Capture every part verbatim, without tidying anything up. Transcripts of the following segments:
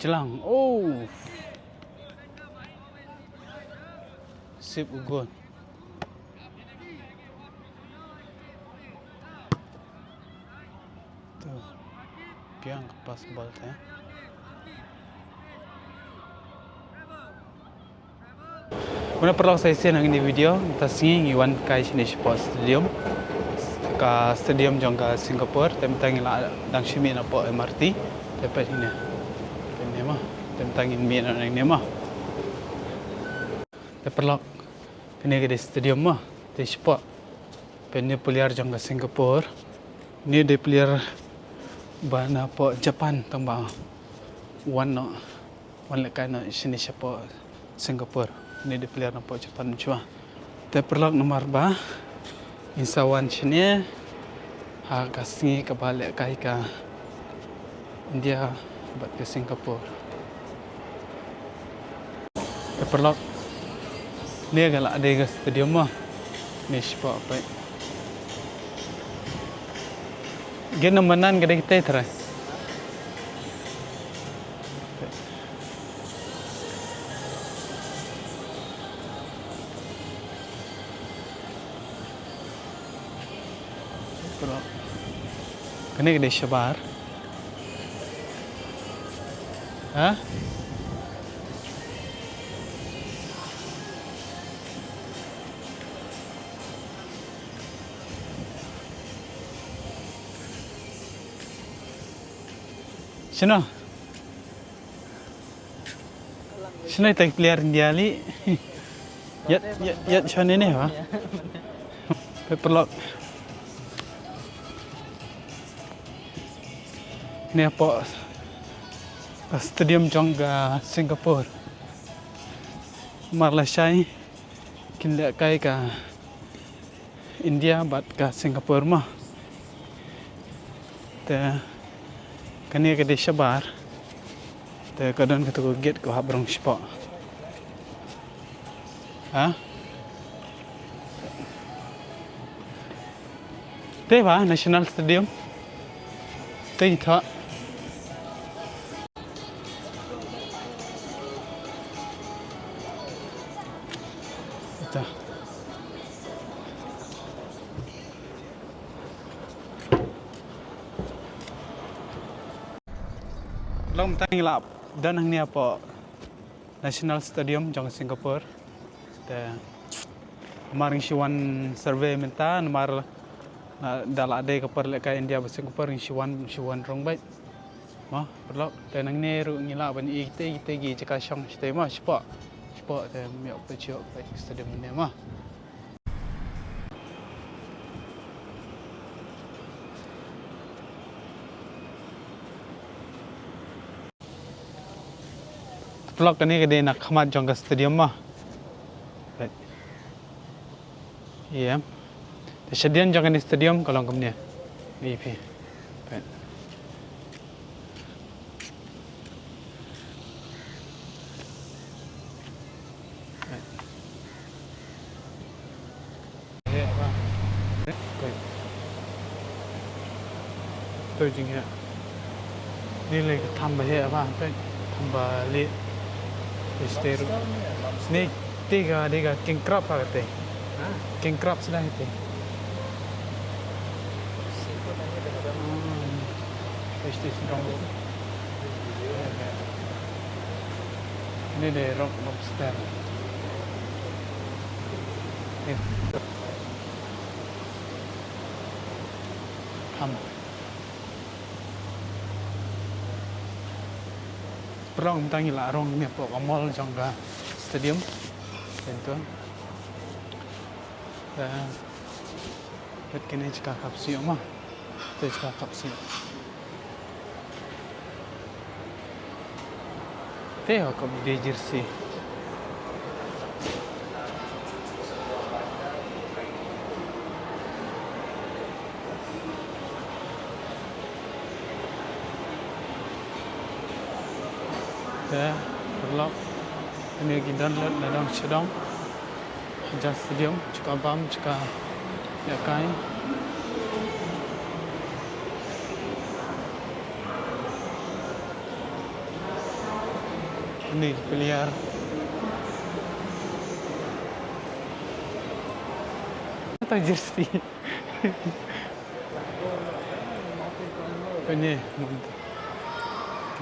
Jlang. Oh. Sip u gun. Tu. Biang ka pass ball te. Kumne paralok, sa shisien ha kane ka video, mynta sngi ngi wan kai shane shapoh stadium. Ka stadium jong ka Singapore, te mynta ngi la dang shim ïa na poh M R T. Te peit hangne. Peit hangne mo. Te mynta ngin mih na hangne mo. Te paralok, kane ka dei stadium mo. Te shapoh. Peit hangne player jong ka Singapore. Hangne dei player ba na poh Japan tang ba wan noh. Wan lehkai noh shane shapoh Singapore. Hangne dei player na poh Japan mynshwa. Te paralok, namar ba ngin sa wan shane ha ka sngi kaba lehkai ka India bad ka Singapore. Te paralok, hangne ka la dei ka stadium mo. Hangne shapoh peit. Gate number nine ka dei katei trai. Bro. Kane ka dei shabar. Ha? Shano? Shano ita ki player India lei? Ïa, ïa, ïa, shano ne, ha? Peit paralok. Hangne hapoh ka stadium jong ka Singapore. Namar lashai kin lehkai ka India bad ka Singapore mo. Te kane ka dei shabar. Te ka don kata ka gate ka hap rung shapoh. Ha? Te ba National Stadium. Te ita. Ita. Long time la don hangne hapoh National Stadium jong Singapore. Te namar ngi shu wan survey mynta, namar, ah, da la dei ka por lehkai India bad Singapore, ngi shu wan, shu wan rung beit. Mo, paralok, te nangne ruh ngi lah ban ïohi te, te ki jaka shong shatei mo, shapoh. Shapoh te ym ïoh peit, ym ïoh peit stadium ne mo. Paralok, kane ka dei na khmat jong ka stadium mo. Right. Ïa. Te shadien jong kane stadium ka long kumne. Ïa phi. Right. Right. Heh ba. Peit. To jingheh. Ni lei ka tham ba heh ba, peit. Tham ba lieh. Peit te ruh. Snake te ka dei ka king crab ha kata. Ha? King crab sdang te. Hmm. Peit te sdang. Ni dei rock lobster. Ni. Tham. Paralok, mynta ngi la rung ne hapoh ka mall jong ka stadium. Tentu. Te peit kane jaka kap sih mo. Te jaka kap sih. Te ha kap de jersey. Te paralok, kane ki don lut na dong sha dong. Jaka stadium, jaka bam, jaka ïakai. Ni player. Ata jersey. Ini,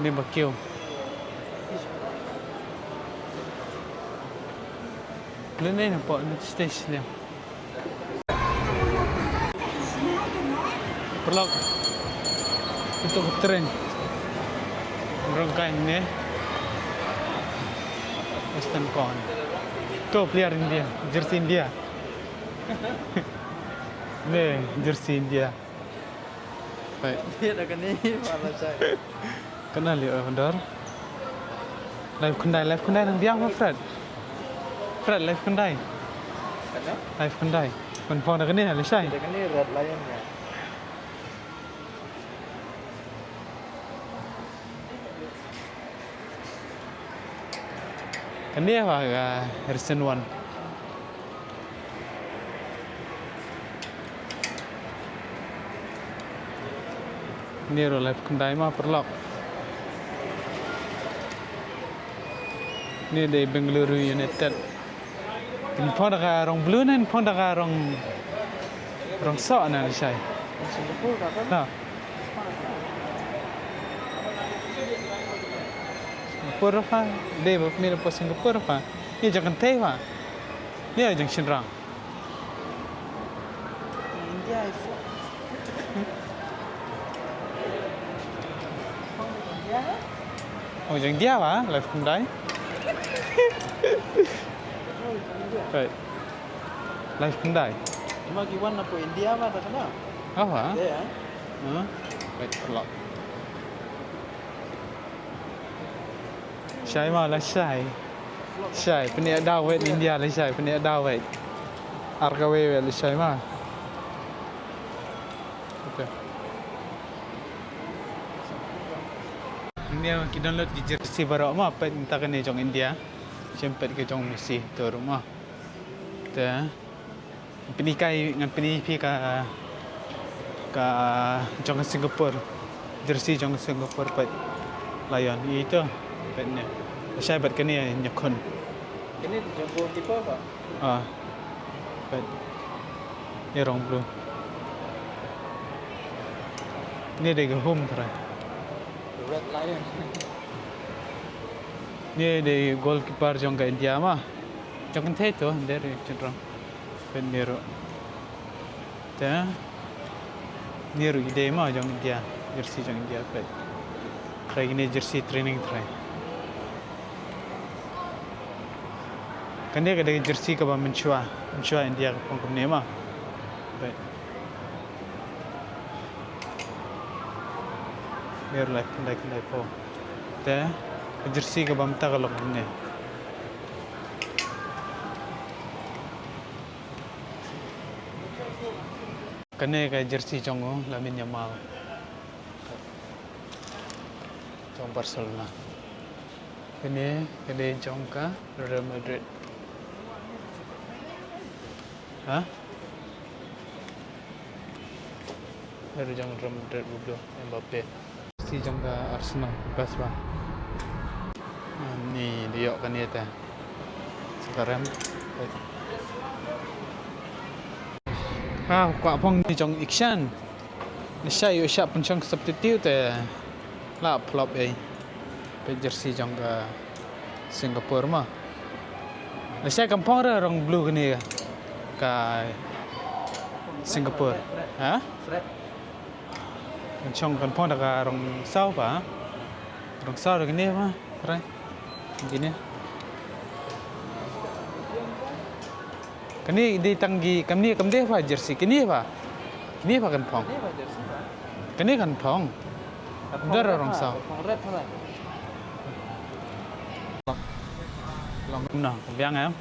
ini bakio. Lene na po ni stage ni. Paralok. Ito ka train. Rong kai ne. Western Con. To player India, jersey India. Ne, jersey India. Hai. Dia dah kena malah saya. Kena lihat, eh, Dor. Live Khyndai, live Khyndai nang biang ma Fred. Fred, live Khyndai. Kena? Live Khyndai. Pynphong da kane, Lashai. Da kane Red Lion ya. Kane ba ka Harrison One. Ni ruh live Khyndai ma paralok. Ni dei Bengaluru United. Pynphong da ka rong blue ne pynphong da ka rong, rong soh na Lashai. Singapore ka kan? Na. Singapore pa. Dei ba pynmih na po Singapore pa. Ni jong kynthei pa. Ni jong shynrang. India is Oh, jong India ba, live Khyndai. Right. Live Khyndai. Ima ki wan na po India ba ta kena. Apa? Ya. Huh? Right, a lot. Shai ma Lashai. Shai, pynïaid daw wei India Lashai, pynïaid daw wei. Ar kawei wei Lashai ma. Okay. India ki download ki jersey baroh ma, peit mynta kane jong India. Shem peit ka jong Messi, to ruh ma. Te. Pynhikai, ngan pyni phi ka, ka jong ka Singapore. Jersey jong ka Singapore peit. Lion. Ito. Peit ne. Shai bad kane ïa khun. Kane jong goalkeeper ba? Ah. Peit. Ïa rong blue. Ni dei ka home trai. Red Lion. Ni dei goalkeeper jong ka India ma. Jong kynthei to, hynrei shynrang. Peit ni ruh. Te ni ruh ki dei ma jong India, jersey jong India peit. Trai kine jersey training trai. Kane ka dei jersey kaba mynshuwa, mynshuwa India ka phong kumne ma. Peit. Ni ruh lai khyndai khyndai phew. Te ka jersey kaba mynta ka long kumne. Kane ka jersey jong u Lamine Yamal. Jong Barcelona. Kane, kane jong ka Real Madrid. Ha? Kane jong Real Madrid, Mbappe. Jersey jong ka Arsenal, best ba. Ani dei ïoh kane te. Sa ka rem. Ha, kwah phong ni jong Ikshan. Lashai u shah pynshong substitute te. La flop ei. Peit jersey jong ka Singapore ma. Lashai kam phong re rong blue kane ka Singapore. Ha? Fred. Kan shong kan phong da ka rong saw ba. Rong saw da kane ba. Trai. Kine. Kane dei tang ki, kane kam dei ba jersey kane ba. Kane ba kan phong. Kane kan phong. Dar rong saw. Long na, biang em.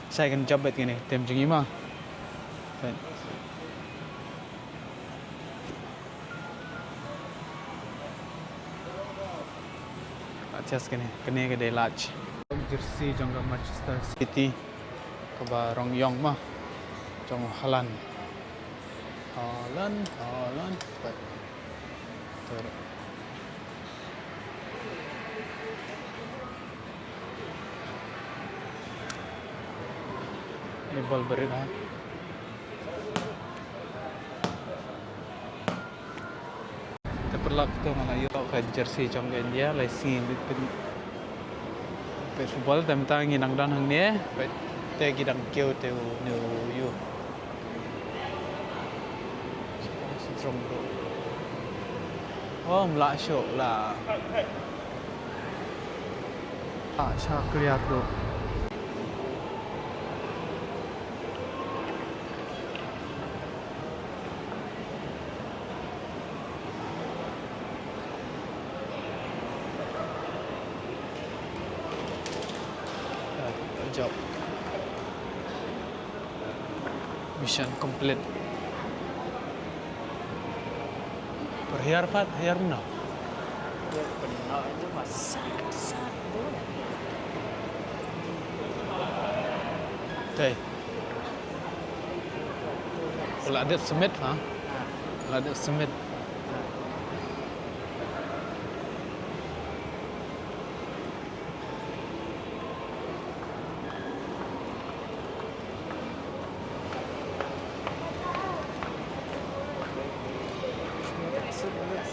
Shai kan jop bet kane, tem jing ima. Adjust kane, kane ka dei large. Jersey jong ka Manchester City. Kaba rong ïong ma. Jong Haaland. Haaland, Haaland. Pat. Ter. Ball barit ha. Te paralok, to nga la ïoh ka jersey jong ka India, lai sngi bit pyn peit football, te mynta ngi nang don hangne, peit te ki dang kiew te u ne u ïoh. Oh, mlah shuh la. Ah, sha clear tu. Good job. Mission complete. Par hiar pat, hiar no. Okay. La dep submit ha. La dep submit.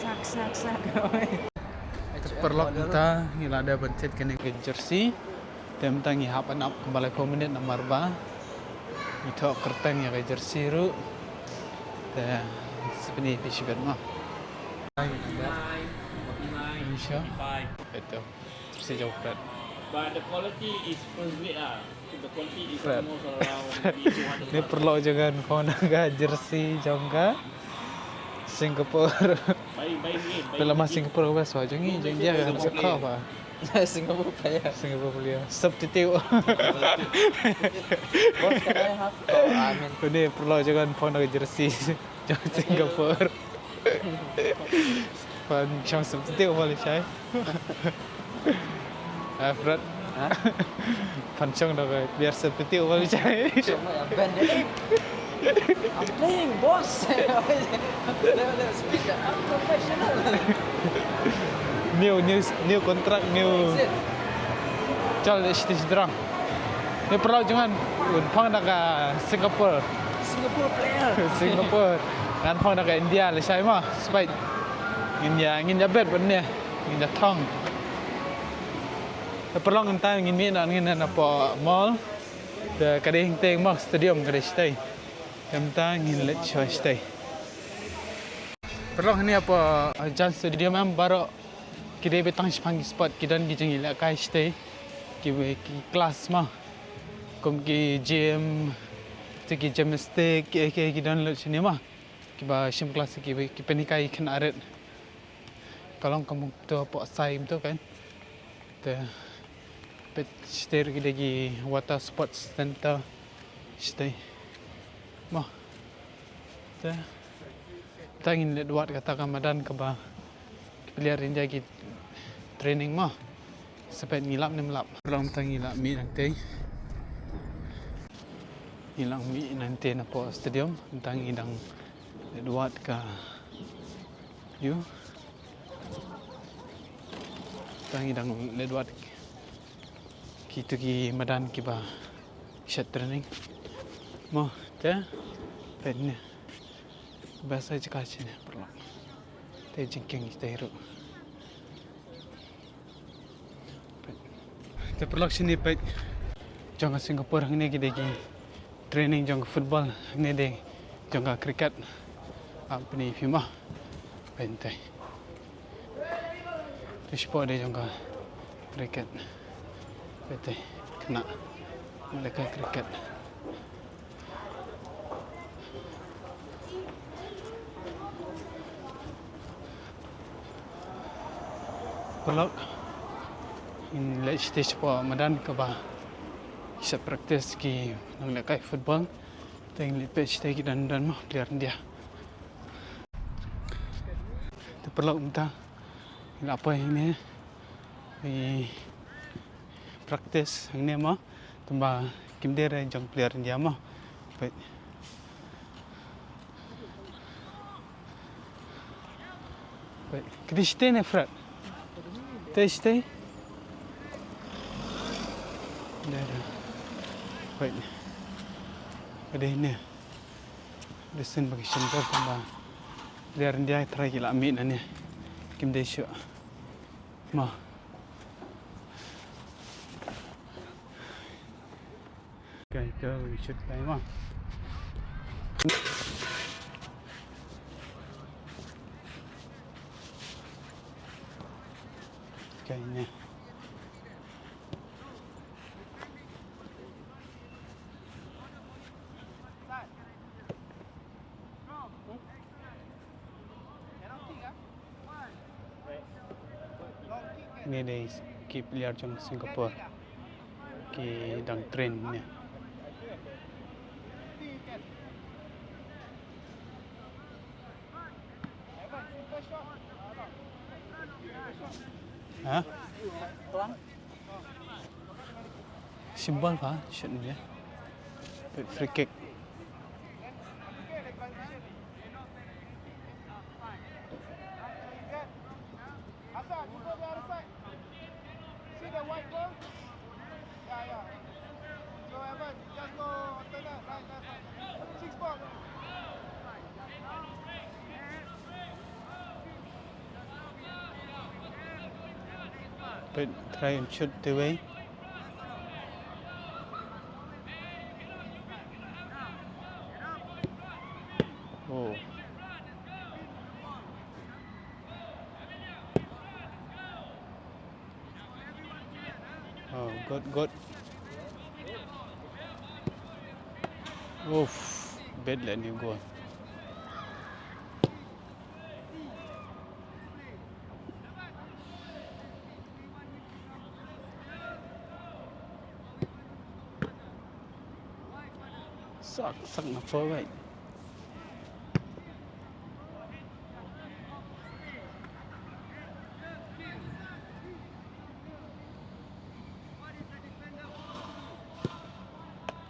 Sak, sak, sak. Te paralok, mynta ngi la dep ban thied kane ka jersey. Te mynta ngi hap ban ap kumba laiphew minit namar ba ngi thoh kyrteng ïa ka jersey ruh. Te sa pyni phi shibit ma. Bye. Bye. Bye. Ito. Jersey jong Fred. But the quality is first grade ah. The quality is Fred. Almost around maybe two hundred. Ni paralok jong nga, phone na ka jersey jong ka Singapore. Bye, bye, bye, bye. Pela ma Singapore ka best wa jong ngi, jong India ka sa kha ba. Singapore player. Singapore player. Substitute. Boss, can I have? Oh, I mean. Ni paralok jong nga, phone na ka jersey jong Singapore. Pynshong substitute ba lashai. Ah, Fred. Ha? Pynshong da ka player substitute ba lashai. Shong ya ben de. I'm playing, boss. Let, let speak. I'm professional. New, new, new contract, new. That's it. Chal, shiti shidrang. Ni paralok jong nga, un phong da ka Singapore. Singapore player. Singapore. Ngan phong da ka India lashai ma. Spike. Ngin ïa, ngin ïa bet bad ne. Ngin ïa thong. Te paralok, mynta ngin mih na, ngin na hapoh mall. Te ka dei hangtei mo, stadium ka dei shatei. Te mynta ngin leit shuwa shatei. Paralok, hangne hapoh Jan Stadium em, baroh ki dei ba tang shaphang ki sport, ki don ki jingïalehkai shatei, ki, ki class ma, kum ki gym, te ki gymnastic, ki, ki, ki don lut shane ma, kiba shim class, ki, ki pynhikai khynnah rit. Ka long kum to hapoh Sai kumto kan. Te peit shatei ruh ki dei ki Water Sports Center shatei. Mo. Te, te ngin leit wad kata ka madan kaba ki player India ki training mo. Sa peit ngi lap ne ym lap. Long te ngi la mih nangtei. Ngi la mih nangtei napoh stadium. Te ngi dang leit wad ka Ïoh. Te ngi dang leit wad kito ki madan kiba shet training. Mo, te peit ne. Best jaka shane paralok. Te jingkieng te ruh. Te paralok shane peit jong ka Singapore, hangne ki dei ki training jong ka football, hangne dei jong ka cricket. Ap ni phi mo. Peit te. Te shapoh dei jong ka cricket. Peit te. Khynnah. Lehkai cricket. Paralok, ngin leit shatei shapoh madan kaba ki shet practice ki nonglehkai football. Te ngin leit peit shatei ki don don mo player India. Te paralok mynta ngi la poi hangne. Ngi practice hangne mo. Tangba kim dei re jong player India mo. Peit. Peit. Ka dei shatei ne Fred? Te shatei? Dei, dei. Peit. Ka dei ne. Dei sien ba ki shem bor kumba player India trai ki la mih na ne. Kim dei shuh. Ma. Kai to shoot kai ma. Kai ne. Ni dei ki player jong Singapore ki dang train ne. Ha? Symbol ka, shoot dia. Free kick. Hassan, you go the other side. See the white ball? Yeah, yeah. Joe Evans, just go alternate, right, left, right. Six ball. But try and shoot the way. Oh. Oh, good, good. Oof, bad lah ni gol. Sak, sak na forward.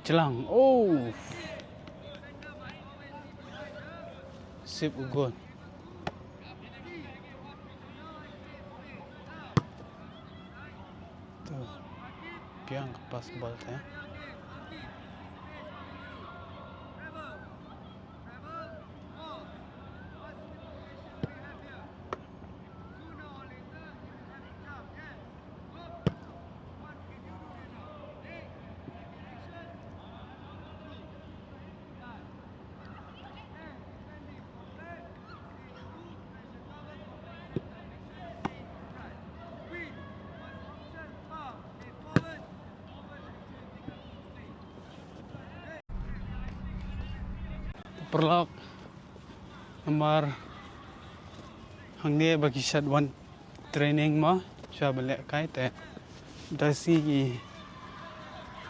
Chelang. Oh. Sip u gol. Tu. Piang ka pass ball te. Paralok, namar hangne ba ki shad wan training mo, shuwa ban lehkai te. Da shi ki,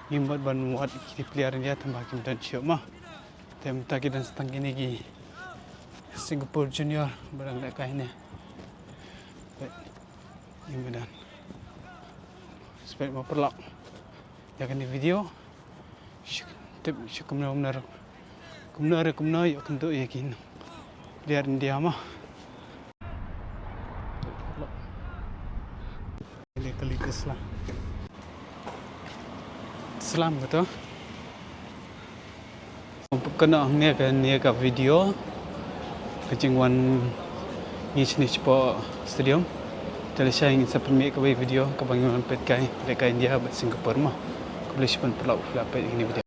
ki mut ban wad ki player India tang ba kim don shuh mo. Te mynta ki don tang kine ki Singapore junior ba dang lehkai ne. Te, ki ba don. Respect mo paralok. Ïa kane video. Shu tip shu kumno kumno re. Kumno re kumno ïoh kynduh ïa ki nong player India mo. Kali kali ka slam. Slam ka to. Kane ka, kane ka video ka jingwan ngi shane shapoh stadium. Te lashai ngin sa pynmih kawei video kaba ngin wan peit kai, lehkai India bad Singapore mo. Khublei shibun paralok ba phi la peit ïa kane ka video.